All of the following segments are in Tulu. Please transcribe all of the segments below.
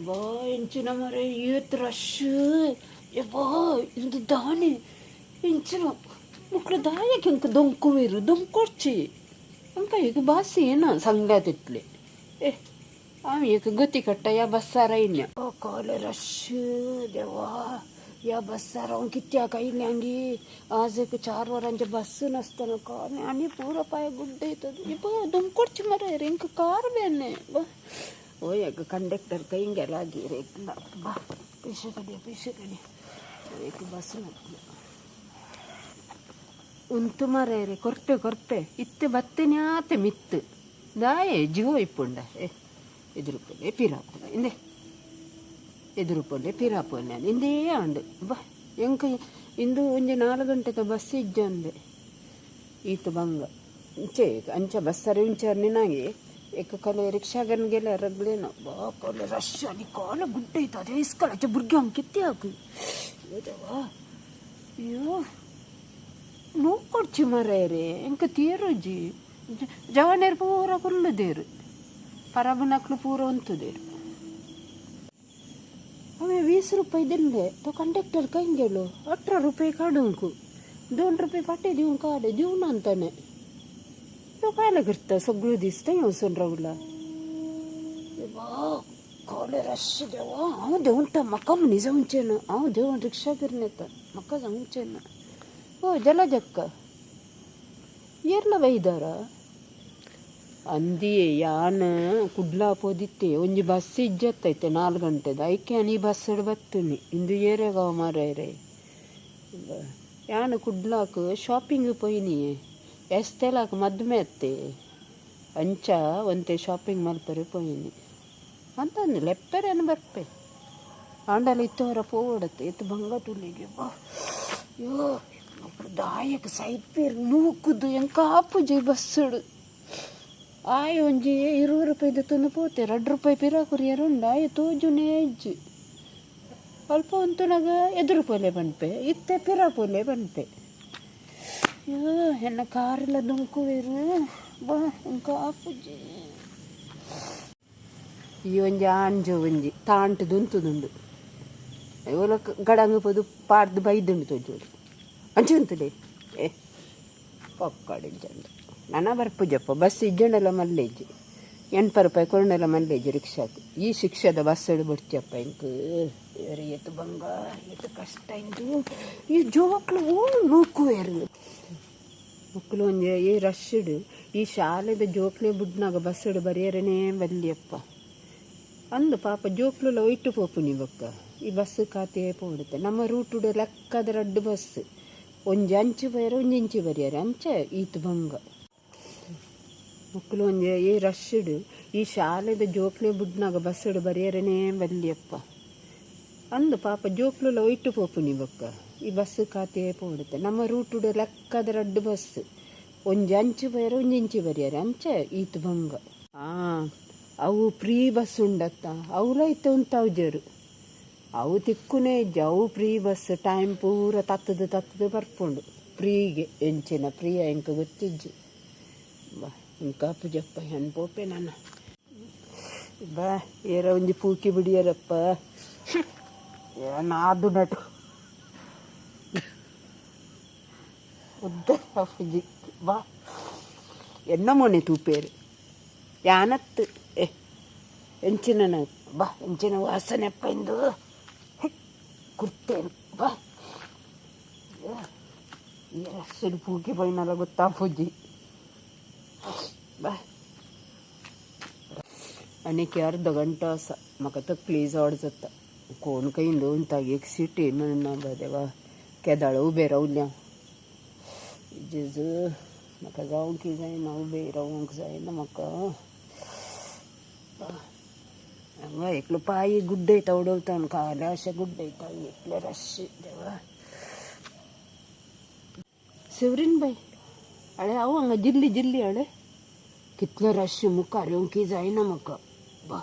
ಯಬ್ಬಾ, ಎಂಚಿನ ಮರೆ ಏತ್ ರಶ್! ಯಬ್ಬಾ, ಇಂದು ದಾನೆ? ಎಂಚಿನ ಮೊಕ್ಲು ದಾಯೆಗ್ ಎಂಕ್ ದೊಂಕುವೆರ್? ದೊಂಕೊಡ್ಚಿ ಅಂಕ. ಈಗ ಬಾಸಿ ಏನ ಸಂಗ್ಲ ತಿಟ್ಲೆ. ಏ हांव एक गती काडटा ह्या बस्सार आयल्या. कोले रश देवा! ह्या बस्सार हांव कित्याक आयल्यांगी? आज एक 4 वरांचे बस नासतना कोणे आनी पुरो पांय गुड्डयतात. इबा, दೊಂಕೊಡ್ಚಿ ಮರೆ, ಎಂಕ್ ಕಾರ್ ಬೇನೆ. ಬಾ ಓ एक कंडक्टर कहीं गेला गे. बा, पैसे काढे, पैसे काढे. एक बस ಉಂತು ಮರೆ, ಕೊರ್ಪೆ ಕೊರ್ಪೆ. ಇತ್ತೆ ಬತ್ತೇನೆ ಆತೆ ಮಿತ್ತು. ದಾಯೆ ಜೀವ ಇಪ್ಪುಂಡ? ಏ ಎದುರು ಪೋಲೆ, ಪಿರಾಪೋಲೆ, ಇಂದೆ ಎದುರು ಪೋಲೆ, ಪಿರಾಪೋಲೆ, ಇಂದೇ ಆಂಡ್. ಬಾ, ಎಂಕ ಇಂದು ಒಂಜಿ 4 ಗಂಟೆದ ಬಸ್ ಇಜ್ಜಂದೆ ಈತ ಬಂಗ. ಇಂಚೆ ಅಂಚ ಬಸ್ಸರ್ ಇಂಚಾರ್ ನಿನಾಗೆ ಏಕ ಕಲೆ ರಿಕ್ಷಾಗನ್ ಗೆಲೆ ರಗ್ಲೇನ. ಬಾ, ಕೋಲೆ ರಶ್ ಅಲ್ಲಿ. ಕಾಲ ಗುಡ್ಡ ಐತ ಅದೇ ಇಸ್ಕಲ ಭುರ್ಗ್ಯಾಂಗ್ ಕಿತ್ತೆ ಹಾಕು. ದೇವಾ, ಅಯ್ಯೋ, ನೂಕೊಡ್ಚಿ ಮರೇರೆ, ಎಂಕ ತೀರುಜಿ. ಜವನೇರು ಪೂರ ಕುಲ್ಲುದೇರು, ಪರಬುನಕ್ಲು ಪೂರ ಉಂತುದೇರು. ಅವೇ 20 ರೂಪಾಯಿ दिले तो कंडक्टर खंय गेलो? 18 रुपये काडूंक 2 रुपये फाटीं दिवंक काड दिवना ताणें. तो कायला करता? सगळो दीस थंय वचून रावला. कोले रश देवा! हांव देंवता, म्हाका मनीस जावचें ना. हांव देंवन रिक्षा करून येता, म्हाका जावचें ना. ओ जलजक्क, ಏರ್ಲ ಬೈದಾರ ಅಂದಿಯೇ. ಯಾನ್ ಕುಡ್ಲ ಪೋದಿತ್ತೆ. ಒಂಜಿ ಬಸ್ ಇಜ್ಜತ್ತೈತೆ 4 ಗಂಟೆದ. ಐಕೆ ಯಾನ್ ಈ ಬಸ್ಸಡ್ ಬತ್ತಿನಿ. ಇಂದು ಏರೆಗಾವ ಮಾರಾಯರೆ? ಯಾನ್ ಕುಡ್ಲಾಕ್ ಶಾಪಿಂಗ್ ಪೋಯಿನಿ. ಎಸ್ತೆಲಾಕ್ ಮದ್ಮೆ ಅತ್ತೆ, ಅಂಚ ಒಂತೆ ಶಾಪಿಂಗ್ ಮಲ್ಪರೆ ಪೋಯಿನಿ. ಅಂತಂದು ಲೆಪ್ಪೆರೇನು ಬರ್ಪೆ. ಆಂಡಲ ಇತ್ತವರ ಪೋವಡತ್ತೆ. ಇತ್ತು ಬಂಗ ತುಳಿಗೆ. ಅಯ್ಯೋ, ದಾಯಕ್ ಸೈಪೇರ್ ನೂಕುದು? ಎಂಕ ಆಪುಜಿ ಬಸ್ಸುಡು. ಆಯ್ ಒಂಜಿ 20 ರೂಪಾಯಿ ದೆತ್ತೊಂದು ಪೋತೆ. 2 ರೂಪಾಯಿ ಪಿರ ಕೊರಿಯರ್ ಉಂಡು. ಆಯೆ ತೋಜುನೇ ಇಜ್ಜಿ. ಅಲ್ಪ ಉಂತುನಗ ಎದುರು ಪೋಲೆ ಪನ್ಪೆ, ಇತ್ತೆ ಪಿರ ಪೋಲೆ ಪನ್ಪೆ. ಅಯ್ಯೋ, ಎನ್ನ ಕಾರೆಲ್ಲ ದೊಂಕುವೆರು. ಬಾ, ಎಂಕ ಆಪುಜಿ. ಈ ಒಂಜಿ ಆಂಜೋ ಒಂಜಿ ತಾಂಟು ಉಂತುದುಂಡು. ಓಲ ಗಡಂಗ್ ಪೋದು ಪಾಡ್ದು ಬೈದುಂಡು ತೋಜೋಡು. ಅಂಚೆ ಉಂತುಲೆ. ಏ ಪೊಕ್ಕಡಿಂಚಂಡು ನನ ಬರ್ಪುಜಪ್ಪ. ಬಸ್ ಇಜ್ಜಂಡಲ ಮಲ್ಲೆಜ್ಜಿ, 80 ರೂಪಾಯಿ ಕೊರ್ಂಡಲ ಮಲ್ಲೆಜ್ಜಿ ರಿಕ್ಷಾಕ್. ಈ ಶಿಕ್ಷೆದ ಬಸ್ ಬೊಡ್ಚಪ್ಪ ಎಂಕ್. ಏತು ಬಂಗ, ಏತು ಕಷ್ಟ ಇಂದು. ಈ ಜೋಕ್ಲು ಓಲು ನೂಕುವೆರು ಮಕ್ಕಳು? ಒಂಜಿ ಈ ರಶ್ಡ್ ಈ ಶಾಲೆದ ಜೋಕ್ಲೆ ಬುಡ್ನಾಗ ಬಸ್ಸುಡು ಬರಿಯರನೇ ಬಲ್ಲಿಯಪ್ಪ. ಅಂದು ಪಾಪ ಜೋಕ್ಲುಲ ಒಯ್ಟು ಪೋಪುನಿ ಬೊಕ್ಕ. ಈ ಬಸ್ ಖಾತೆ ಪೋಡುತ್ತೆ. ನಮ್ಮ ರೂಟುಡು ಲೆಕ್ಕದ ರಡ್ಡು ಬಸ್. ಒಂಜಿ ಅಂಚು ಪೋಯರೆ, ಒಂಜಿ ಇಂಚು ಬರಿಯರೆ. ಅಂಚ ಈತ್ ಬಂಗ. ಮಕ್ಕಳು ಒಂಜಿ ಈ ರಶ್ಡ್ ಈ ಶಾಲೆದ ಜೋಕ್ಲೆ ಬುಡ್ನಾಗ ಬಸ್ಸುಡು ಬರಿಯರನೇ ಬಲ್ಲಿಯಪ್ಪ. ಅಂದು ಪಾಪ ಜೋಕ್ಲುಲ ಒಯ್ಟು ಪೋಪುನಿ ಬೊಕ್ಕ. ಈ ಬಸ್ ಖಾತೆ ಪೋಡುತ್ತೆ. ನಮ್ಮ ರೂಟುಡು ಲೆಕ್ಕದ ರಡ್ಡು ಬಸ್. ಒಂಜಿ ಅಂಚು ಪೋಯರೆ, ಒಂಜಿ ಇಂಚು ಬರಿಯರೆ. ಅಂಚ ಈತ್ ಬಂಗ. ಅವು ಫ್ರೀ ಬಸ್ ಉಂಡತ್ತ, ಅವುಲ ಇತ್ತೆ ಉಂತಾವ್ಜೆರು. ಅವು ತಿಕ್ಕುನೇ ಇಜ್ಜಿ. ಅವು ಫ್ರೀ ಬಸ್ ಟೈಮ್ ಪೂರ ತತ್ತದು ತತ್ತದು ಬರ್ಪುಂಡು. ಫ್ರೀಗೆ ಎಂಚಿನ ಫ್ರೀ ಎಂಕ್ ಗೊತ್ತಿಜ್ಜಿ. ಬಾ, ಎಂಕ ಪೂಜಪ್ಪ, ಏನ್ ಪೋಪೆ ನಾನು. ಬಾ, ಏರ ಒಂಜಿ ಪೂಕಿ ಬಿಡಿಯರಪ್ಪ. ಏನಾದು ನಟು ಉದ್ದ ಪುಜಿ. ಬಾ, ಎನ್ನ ಮೊನೆ ತೂಪೇರು ಯಾನತ್ತು. ಏ ಎಂಚಿನ ಬಾ, ಎಂಚಿನ ವಾಸನೆಪ್ಪ ಇಂದು! ಕುರ್ತೇನು. ಬಾ, ಈ ರಸ್ಸೆಡ್ ಪೂಕಿ ಪೋಯಿನಲ ಗೊತ್ತಾಪುಜಿ. ಬಾ, आनीक अर्द घंटो आसा. म्हाका तकली जड जाता. कोण खंय उंताक एक सिटी मेळना. बा देवा, केदाळ उबें रावल्या. जेजू, म्हाका जावंक जायना, उबें रावंक जायना म्हाका. हांगा एकलो पांय गुड्डयता, उडयता, काल्या अशें गुड्डयता. एकले रश देवा! सेवरीन बाय, अळे हांव हांगा जिल्ली जिल्ली. अळे कितलो रश! मुखार येवंक जायना म्हाका. बा,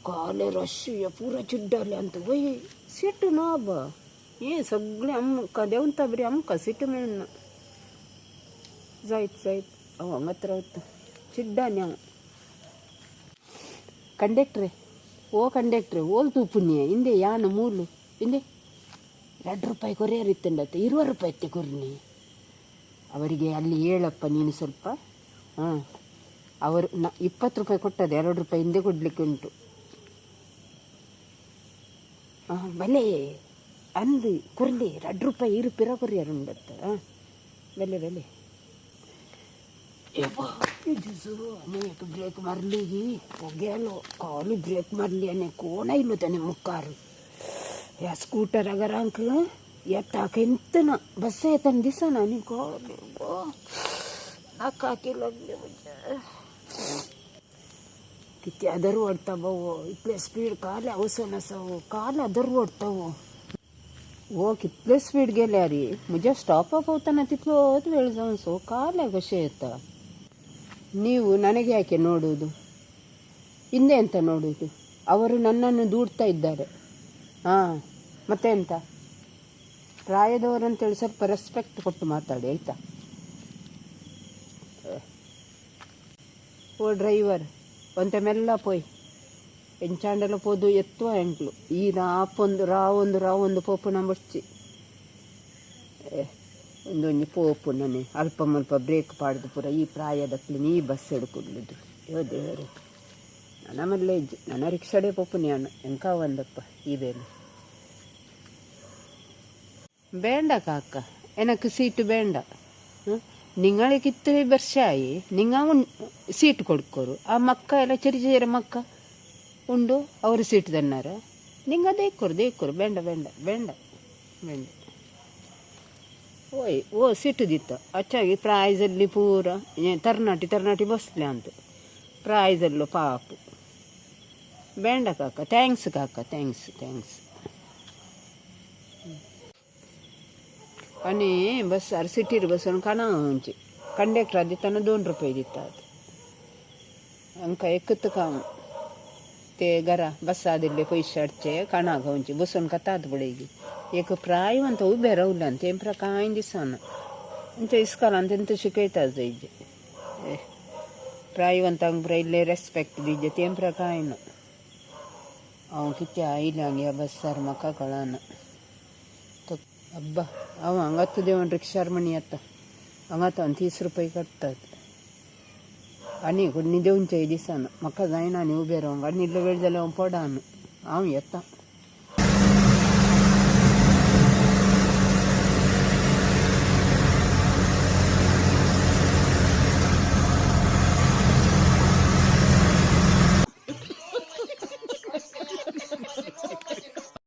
काले रश! हे पुरा चिड्डाले अंत. वय, सीट ना बा. हे सगळे आमकां देंवता बरी, आमकां सीट मेळना. जायत जायत, हांव हांगात रावता. चिड्डानी हांव. कंडक्टरे. ಓ ಕಂಡಕ್ಟ್ರ್ ಓಲ್ ತೂಪುನಿಯೆ ಇಂದೆ ಯಾನ್ ಮೂಲು ಇಂದೆ 2 ರೂಪಾಯಿ ಕೊರಿಯರ್ ಇತ್ತುಂಡತ್ತೆ 20 ರೂಪಾಯಿ ಇತ್ತೆ ಕೊರ್ನಿ ಅವರಿಗೆ ಅಲ್ಲಿ ಹೇಳಪ್ಪ ನೀನು ಸ್ವಲ್ಪ. ಹಾಂ, ಅವರು 20 ರೂಪಾಯಿ ಕೊಟ್ಟದ್ದು, 2 ರೂಪಾಯಿ ಹಿಂದೆ ಕೊಡಲಿಕ್ಕೆ ಉಂಟು. ಹಾಂ ಬಲೆ ಅಂದು ಕೊರ್ಲಿ 2 ರೂಪಾಯಿ ಇರು ಪಿರ ಕೊರಿಯರ್ ಉಂಡತ್ತ. ಹಾಂ ಬೆಲೆ ಬೆಲೆ ಅನೇಕ ಬ್ರೇಕ್ ಮರಲಿಗಿ ಹೊಗೆಯಲು ಕಾಲು ಬ್ರೇಕ್ ಮರಲಿ ಅನೆ ಕೋಣ ಇಲ್ಲುತ್ತಾನೆ ಮುಕ್ಕಾರು. ಯಾ ಸ್ಕೂಟರ್ ಅಗರಾಂಕ್ ಎತ್ತಾಕ ಎಂತನ ಬಸ್ ಎತ್ತನ ದಿವಸ ನೀ ಕಾಲು ನಾಕಾಕಿಲ್ಲ. किती अदर ओडता भाऊ, इतले स्पीड काल अवसो नसावो, काल अदर ओडतावो. हो कितले स्पीड गेल्यार म्हज्या स्टॉपा पावतना तितलोच वेळ जावन सो काल कशें येता. ನೀವು ನನಗೆ ಯಾಕೆ ನೋಡುವುದು, ಹಿಂದೆ ಎಂತ ನೋಡುವುದು? ಅವರು ನನ್ನನ್ನು ದೂಡ್ತಾ ಇದ್ದಾರೆ. ಹಾಂ, ಮತ್ತೆ ಎಂತ ಪ್ರಾಯದವರು ಅಂತೇಳಿ ಸ್ವಲ್ಪ ರೆಸ್ಪೆಕ್ಟ್ ಕೊಟ್ಟು ಮಾತಾಡಿ ಆಯಿತಾ. ಓ ಡ್ರೈವರ್ ಒಂತೆ ಮೆಲ್ಲ ಪೋಯ್ ಎಂಚಾಂಡಲ ಪೋದು ಎತ್ತುವ ಎಂಕ್ಲು ಈ ರಾಪೊಂದು ರಾವೊಂದು ರಾವೊಂದು ಪೋಪುನ ಬೊಡ್ಚಿ. ಒಂದೊಂಜಿ ಪೋಪು ನನೆ ಅಲ್ಪ ಮಲ್ಪ ಬ್ರೇಕ್ ಪಾಡ್ದು ಪೂರ ಈ ಪ್ರಾಯದಕ್ಲು ಈ ಬಸ್ ಎಡ್ಕೊಡ್ಲುದು. ಅಯ್ಯೋ ದೇವರೇ, ನನ್ನ ಮಲ್ಲೆ ಇಜ್ಜಿ ನನ್ನ ರಿಕ್ಷಾಡೇ ಪೋಪುನಿ ಯಾನು ಎಂಕ ಒಂದಪ್ಪ ಈ ಬೇಲೆ. ಬೇಂಡ ಕಾಕ, ಎನಕ್ ಸೀಟು ಬೇಂಡ. ನಿಗಳಿಗೆ ಇತ್ತರೆ ವರ್ಷ ಆಯಿ ನಿಂಗ ಸೀಟ್ ಕೊಡ್ಕೋರು. ಆ ಮಕ್ಕ ಎಲ್ಲ ಚೆರಿ ಚೆರ ಮಕ್ಕ ಉಂಡು ಅವರು ಸೀಟ್ ತನ್ನಾರ. ನಿಂಗೆ ದೇಕೋರು ದೇಕೋರು ಬೇಂಡ ಬೇಂಡ ಬೇಂಡ ಬೇಂಡ. ಓಯ್ ಓ ಸಿಟ್ಟು ದಿತ್ತ ಅಚ್ಚಾಗಿ ಪ್ರಾಯ್ಸಲ್ಲಿ ಪೂರ ತರ್ನಾಟಿ ತರ್ನಾಟಿ ಬಸ್ಲೆ ಅಂತ ಪ್ರಾಯ್ಸಲ್ಲೂ ಪಾಪು. ಬೇಂಡ ಕಾಕ, thanks ಕಾಕ, thanks thanks. आनी बसार सिटीर बसून खाणा खावची. कंडक्टर दिताना 2 रुपये दितात आमकां. एकच खावं ते घरा बसा दिल्ले पयशे हाडचे, खाणा खावची बसून खातात पळय. एक प्रायवंत उबे रावल्यान तें प्रा कांय दिसना. आमच्या इस्कॉलान तेंत शिकयता जायजे, प्रायवंतांक पुरा इल्ले रेस्पेक्ट दिजे, तें प्रा कांय ना. हांव कितें आयलें हांगा ह्या बसार म्हाका कळना. अब्बा, हांव हांगाच देंवन रिक्षार म्हण येता. हांगा हांव 30 रुपये काडटात आनी कोणी देंवचें दिसना म्हाका. जायना आनी उबें रावंक आनी इल्लो वेळ जाल्यार हांव पडन. हांव येता.